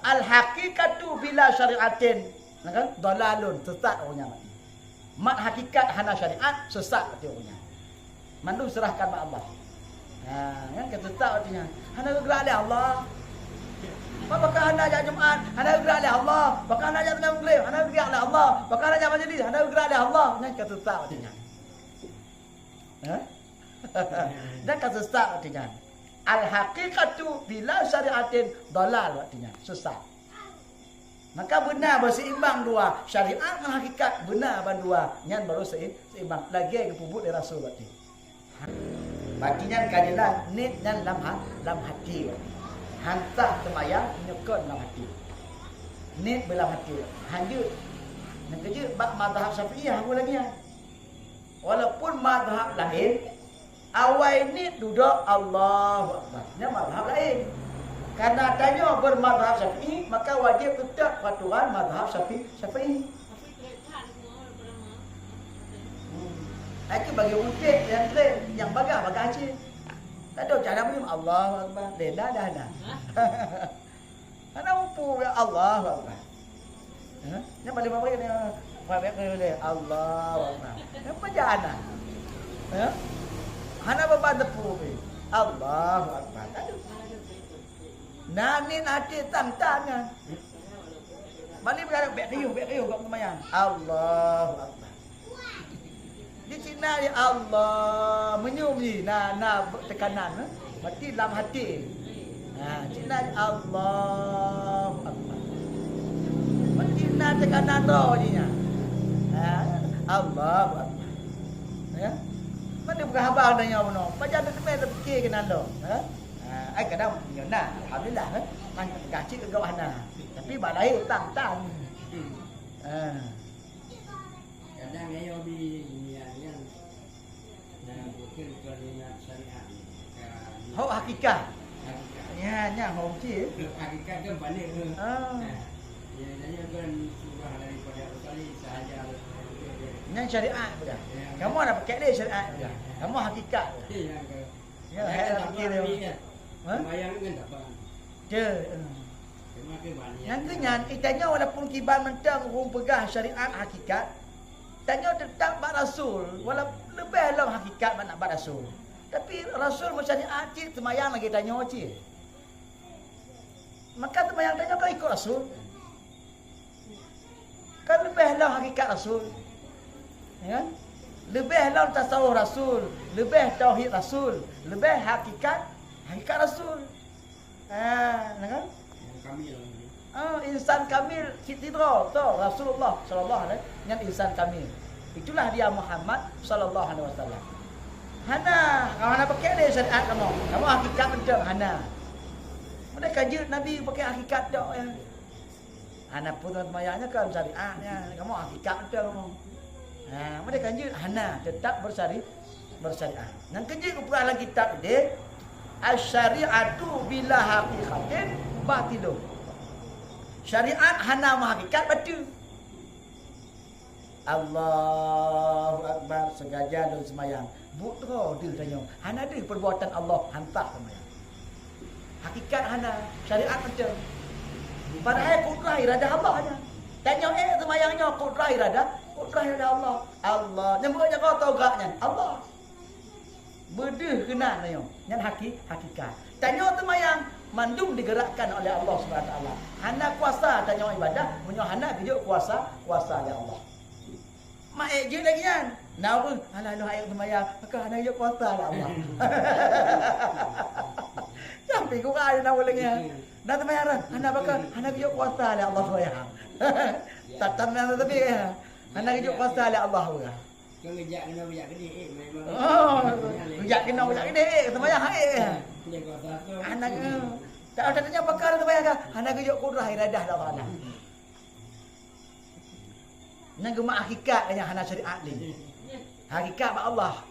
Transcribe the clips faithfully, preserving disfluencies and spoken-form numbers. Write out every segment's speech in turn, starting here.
Al-haqiqatu bila syari'atin, nah kan? Dhalalun, sesat ureueng nyan. Mat hakikat hana syariat, sesat ureueng nyan. Mandum serahkan bak Allah. Ha, kan ka sesat ureueng nyan. Hana geugrak lé Allah. Pakon hana jak Jumat, hana geugrak lé Allah. Pakon hana jak seumbahyang Maghrib, hana geugrak lé Allah. Pakon hana jak majlis, hana geugrak lé Allah. Nyan ka sesat ureueng nyan. Ha? Dan ka sesat artinya. Al-haqiqatu bila syari'atin dhalal artinya. Sesat. Maka beuna beuseimbang dua, syariat ngon hakikat beuna bandua, nyan baru sei-, seimbang. Lagèe geupeubuet lé Rasul berarti. Berarti nyan ka jelas, niet nyan lam ha-, lam hati. Hantah seumayang nyoe kon lam hati. Niet beu lam hati. Hanjeuet. Nyang keujeuet bak mazhab Syafi'i hana lagèe nyan. Walaupun mazhab laén, awai niet dudoe Allahu Akbar. Nyan mazhab laén. Karena tanyoe bermazhab Syafi'i, maka wajéb teutap peraturan mazhab Syafi-, Syafi'i. Hmm. Itu bagi utek nyang keren, nyang bagah, bagah cit. Tak ada cara pun Allahu Akbar. Dah, dah, dah, dah. Hana mupu, ya Allahu Akbar. Ha? Nyan balik bawah ni, balik bawah ni, Allahu Akbar. Nyan pajan na. Ha? Hana beban teupeu pih. Allahu Akbar. Aduh. Na niet até tang-tang nyan. Balik bawah, bèk kayuh, bèk kayuh, bak peumayang. Allahu Akbar. Di sinan ya Allah, meunyoe na, na tekanan, eh, berarti lam hati. Ha, sinan Allahu Akbar. Berarti na tekanan roh jih nyan. Ha, Allahu Akbar. Ya. Mana bukan haba dah nyawa bunoe? Pajan teumé terfikir keunan lom, ha? Ha, ai kadang nyoe na, alhamdulillah, eh. Kan gaci ke gawah na. Tapi bak lahé utang-utang. Ha. Kadang ayo bi niat nyan, nah, bukan kalimat syariat ni. Ka-, Hok hakikat. Hakikat. Ya, nya hok cit. Hakikat kan balik ke. Ah. Nah, ya, nanya kan surah daripada Al-Qur'an sahaja. Nyan syariat bukan? Ya. Kamu ada pakai dia syariat bukan? Ya. Kamu hakikat. Ya, yang ke-, Ya, padahal hai tak fikir faham dia. Ni, kan? Ha? Sembahyang ni kan tak faham. Dia, eh. Cuma ke banyak. Nyang keu nyan, eh, tanyoe walaupun kiban mantong ureueng peugah syariat hakikat, tanyoe teutap bak Rasul, walaupun leubeh lom hakikat bak, bak Rasul. Tapi Rasul meusyariat cit, seumayang lagèe tanyoe cit. Maka seumayang tanyoe kan ikut Rasul. Kan leubeh lom hakikat Rasul. Ya kan? Leubeh lom tasawuf Rasul, leubeh tauhid Rasul, leubeh hakikat, hakikat Rasul. Ha, nah kan? Yang kamil. Ah, insan kamil cit sidroe, to, Rasulullah sallallahu alaihi, nyan insan kamil. Itulah dia Muhammad sallallahu alaihi wasallam. Hana, kamu hana pakai deh syariat kamu. Kamu hakikat betul, hana. Mereka jeuet Nabi pakai hakikat dak, ya. Hana pun teuma seumayang nyan kan syariat nyan. Kamu hakikat beutôi kamu. Ha, mereka jeuet hana, tetap bersyari-, bersyariat. Nyang keujeuet geupeugah lam kitab deh, "Asy-syari'atu bila haqiqatin batilun." Syariat hana meuhakikat bateue. Allahu Akbar, sengaja lôn seumayang. Buet droe deuh tanyoe. Hana deuh perbuatan Allah hantah seumayang. Hakikat hana, syariat macam. Padahai kudrah iradah Allah nyan. Tanyoe ék seumayang nyoe kudrah iradah, kudrah iradah Allah. Allah. Nyang buet jaga togak nyan Allah. Beudeuh keunan tanyoe. Nyan haki-, hakikat. Tanyoe seumayang mandum digerakkan oleh Allah Subhanahu Wa Taala. Hana kuasa tanyoe ibadah, meunyoe hana geujok kuasa, kuasa lé Allah. Mak ék jeuet lagèe nyan. Na ureueng, "Alah, lôn ék seumayang, maka hana geujok kuasa lé Allah." Sampai kurang na ureueng nyan. Na seumayang dah, hana baka, hana geujok kuasa lé Allah seumayang. Tatan na tapi, ya. Hana geujok kuasa lé Allah ureueng. Kan geujak keunoe, geujak keudéh, ék, memang. Oh, geujak keunoe, geujak keudéh, ék, seumayang, ék. Geujak kuasa tu. Hana, eh, tak ada tanya pakar seumayang kah? Hana geujok kudrah iradah Allah Taala. Nyan geumat hakikat nyan hana syariat lé. Hakikat bak Allah.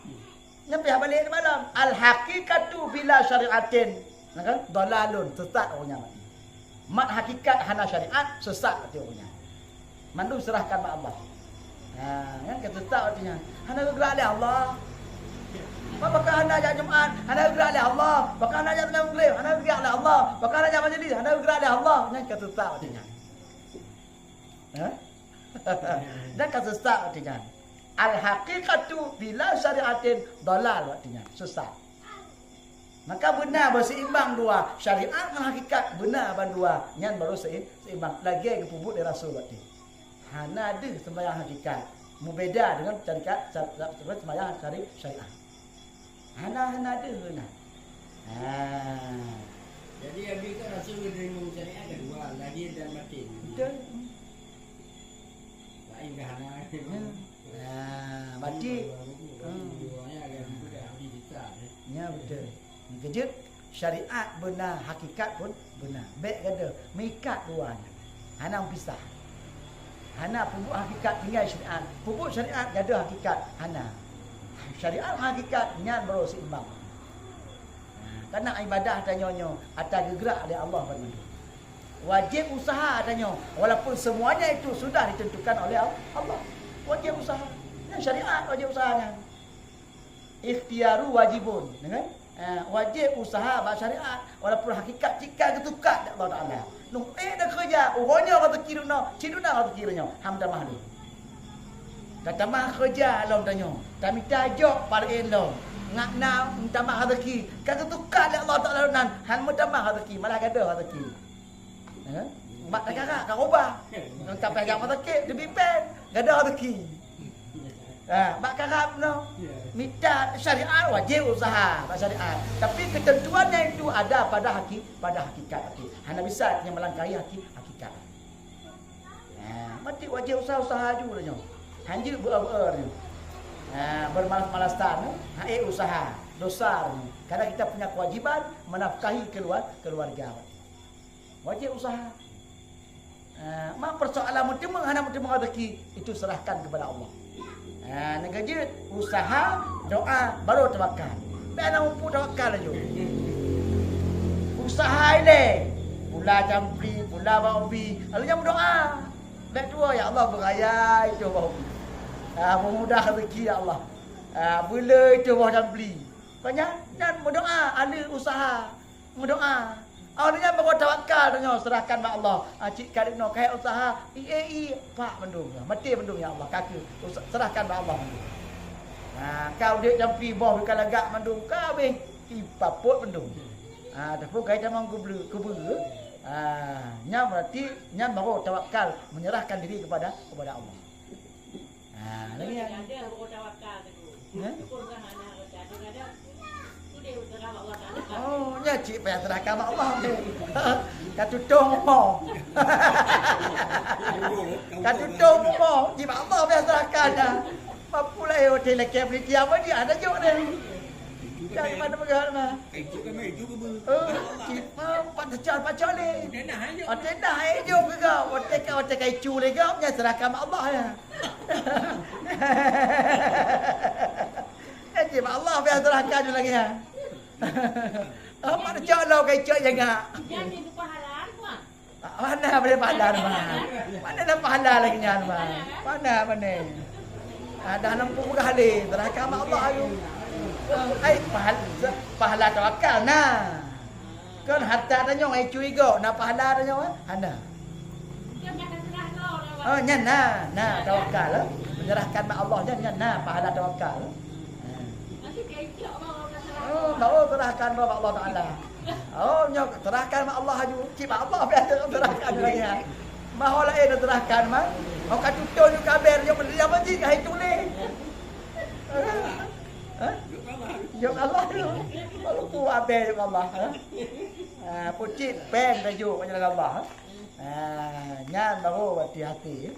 Nyan pih balik di malam. Al-haqiqatu bila syari'atin. Nah kan? Dhalalun, sesat ureueng nyan. Mat hakikat hana syariat, sesat hati ureueng nyan. Mandum serahkan bak Allah. Ha, nyan ka sesat hati nyan. Hana geugerak lé Allah. Pakon hana jak Jumat, hana geugrak lé Allah. Pakon hana jak seunang Maghrib, hana geugrak lé Allah. Pakon hana jak majlis, hana geugrak lé Allah. Nyan ka sesat watée nyan. Hah? Nyan ka sesat watée nyan. Al-haqiqatu bila syari'atin dalal watée nyan. Sesat. Maka beuna beuseimbang dua, syariat ngon hakikat beuna bandua, nyan baru sei-, seimbang. Lagée geupeubuet lé Rasul watée. Hana deuh seumbahyang hakikat, meubeda deungon syarikat, sya-, sya-, sya-, seumbahyang syari-, syariat. Hana, hana deuh na. Ha. Jadi, Abi kan Rasul geuneuk syariat ada dua, lahir dan batin. Betul. Lain ke hana? Ya. Ha, berarti, hmm. Ya, betul. Keujeuet, syariat beuna, hakikat pun beuna. Bék gadoh, meuikat dua nyan. Hana meupisah. Hana peubuet hakikat tinggai syariat. Peubuet syariat gadoh hakikat. Hana. Syariat hakikat nyan baru seimbang. Ha, karena ibadah tanyoe nyoe ata geugrak lé Allah banmandum. Wajéb usaha tanyoe, walaupun semuanya itu sudah ditentukan oleh Allah. Wajéb usaha. Nyan syariat wajéb usaha nyan. Ikhtiyaru wajibun, ya kan? Eh, wajéb usaha bak syariat, walaupun hakikat cit ka geutuka lé Allah Taala. Nuh, eh, dah keureuja, uroe nyoe rezeki dunoe, cit duna rezeki nyoe, han tamah lé. Ka tamah keureuja lom tanyoe, tamita jok paleng lom, ngat na meutamah rezeki, ka geutuka lé Allah Taala nan, han meutamah rezeki, malah gadoh rezeki. Eh? Mak takarab ka rubah. Ngon ka payah jak rumah sakit, teubiet pen, gadoh rezeki. Ha, bak karab no. Mita syariat wajéb usaha bak syariat. Tapi ketentuannya itu ada pada haki-, pada hakikat hati. Hana bisa nyang melangkahi haki-, hakikat. Ha, mati wajéb usaha-usaha ju nyoe. Hanjeuet beu-, beu-, nyoe. Ha, bermalas-malasan, ha, eh, usaha, dosa nyoe. Karena kita punya kewajiban menafkahi keluar-, keluarga. Wajéb usaha. Ah, ma persoalan meuteumé hana meuteumé rezeki, itu serahkan kepada Allah. Ah, nyang keujeuet usaha, doa, baru tawakal. Bék na mupu tawakal laju. Usaha ilée, pula campli, pula bak ubi, lalu nyan meudoa. Bék tuwoe, "Ya Allah, beuraya itu bak ubi. Ah, meumudah rezeki, ya Allah. Ah, beuleu itu bak campli." Kon nyan, nyan meudoa, aleue usaha. Meudoa. Oh, nyan baru tawakal tanyoe, serahkan bak Allah. Ah, cit ka dinoe, kayée usaha, i, e, i, pak mandum. Maté mandum, ya Allah, ka keuh. Usa-, serahkan bak Allah mandum. Ha, ka udeb jampi boh ka lagak mandum, ka habéh, i, papot mandum. Ha, tapi kai tamong keubeu, keubeu. Ha, nyan berarti, nyan baru tawakal, menyerahkan diri kepada, kepada Allah. Ha, lagi nyan. Ada baru tawakal tu. Hah? Syukur dah anak macam tu ada. Tu dia usaha Allah Taala. Oh, nya cit payah serahkan bak Allah tu. Ka tutong umoe. Ka tutong umoe, cit bak Allah payah serahkan dah. Mampu lah, eh, hotel laki peneliti apa dia ada jok dia. Dari mana pegang mah? Itu kan itu ke. Oh, cit, ah, pat tecal, pat cale. Hotel dah, eh, jok ke kau. Hotel ka, hotel ka icu lagi kau, nya serahkan bak Allah ya. Kan cit bak Allah payah serahkan lagi ya. Amat cok lo kai cok jangak. Jadi tu pahala apa? Mana boleh pahala mah? Mana ada pahala lagi nyan mah? Mana, mana? Ah, dah nampak peugah lé, serahkan bak Allah ayu. Ai pahala, pahala tawakal nah. Kan harta tanyoe ai cui go, na pahala tanyoe, eh? Hana. Oh, nyan na, na tawakal, eh? Menyerahkan bak Allah nyan, nyan na pahala tawakal. Eh. Oh, baru serahkan bak Allah Taala. Oh, nyoe serahkan bak Allah aju. Cit bak Allah biasa serahkan lagi, ya. Bah lain serahkan mah. Oh, ka tutong juga ber, yang beli apa sih? Hai tulis. Hah? Jok Allah tu. Lalu ku abéh jok Allah, ha? Ah, pucit péng tajok bak jalan Allah, ha? Ah, nyan baru hati-hati.